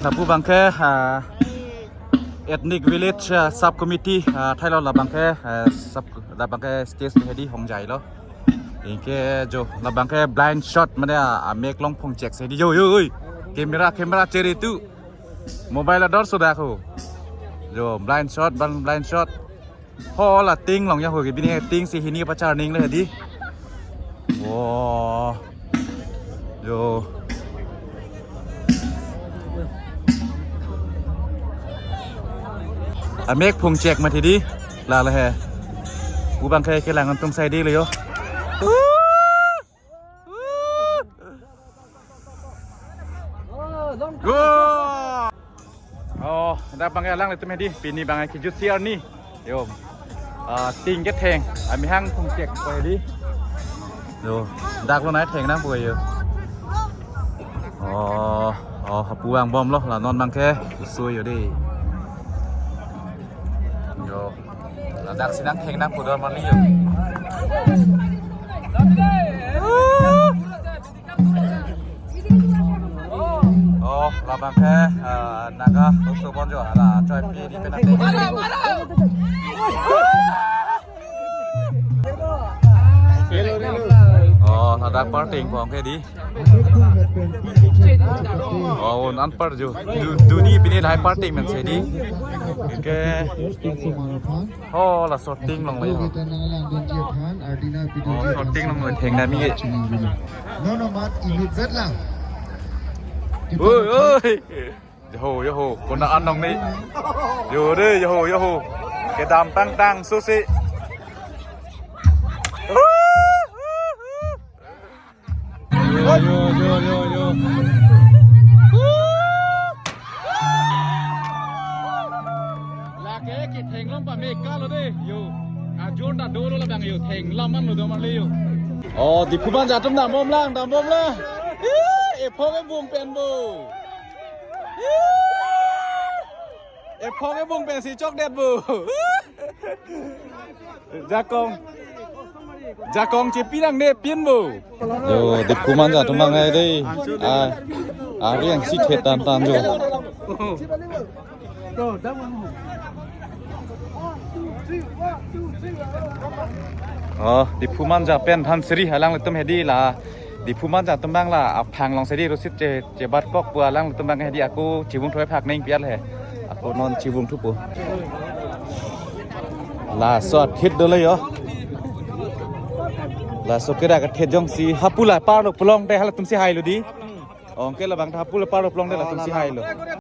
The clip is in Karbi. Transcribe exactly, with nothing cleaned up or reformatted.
Lapu abangke, ah, ethnic village, ah, sub committee, ah, thailo labangke, ah, sub, labangke stage hedi hongjailo. Anke jo labangke blind shot mane, ah, amek along phongchek si hedi. Yo, yo, oi. Camera, camera chere tu. Mobile ador sudah aku. Jo blind shot, bang blind shot. Ho la ting along ya ho ke bini ting si hini pachar ning le hedi. Wo. Yo. Amek phongchek mati di. La la he. Pu abangke kelang atum sai di lo yo. Go! Oh, dak abangke alanglitum hedi, pini abangke kejut si arni. Yo. Ah, ting ketheng, amehang phongchek ko hedi. Yo, dak lo nai theng nangpo yo. Oh, oh, hapu angbomlo, la non abangke, so yo de. Yo. Ladak si nangtheng nangpo do marli yo. Oh, labangke, ah, Naga, Toso Bonjo, ala, choi pi di pen nangtheng. Oh, ladak parting abangke di. Oh, un anpar jo. Du-, duni pini lahai parting men si hedi. Anke. Oh, la shooting along le. Oh, shooting along le theng nami ke. No, no, mat imit zat lang. Oi, oi. Yo ho, yo ho, konat anong ni. Yo de, yo ho, yo ho. Kedam tangtang susi. Yo, yo, yo, yo, yo. Lake ketheng long pame kalo de, yo. Ajor ta dolo labang yo, theng lam man lo do marli yo. Oh, Diphu manja atum dambom lang, dambom lang. Ih, ephong ebung pen bo. Ih, ephong ebung pen si chokdet bo. Jakong. Jakong chepi nangne pin bo. Yo, Diphu manja atum abang ai dei. Ah, ari ang si thet tan tan jo. Oh, Diphu manja pen Dhansiri alanglitum hedi la. Diphu manja atum abang la aphang along si hedi rosit che, chebat kok pu alanglitum abang hedi ako chibung thoi phak neng pial he. Ako non chibung thupo. Laso athet dolo yo. Laso kira kethet jongsi hapu la parlo pulote halatum si hailo di. Anke labang ta hapu la parlo pulote latum si hailo.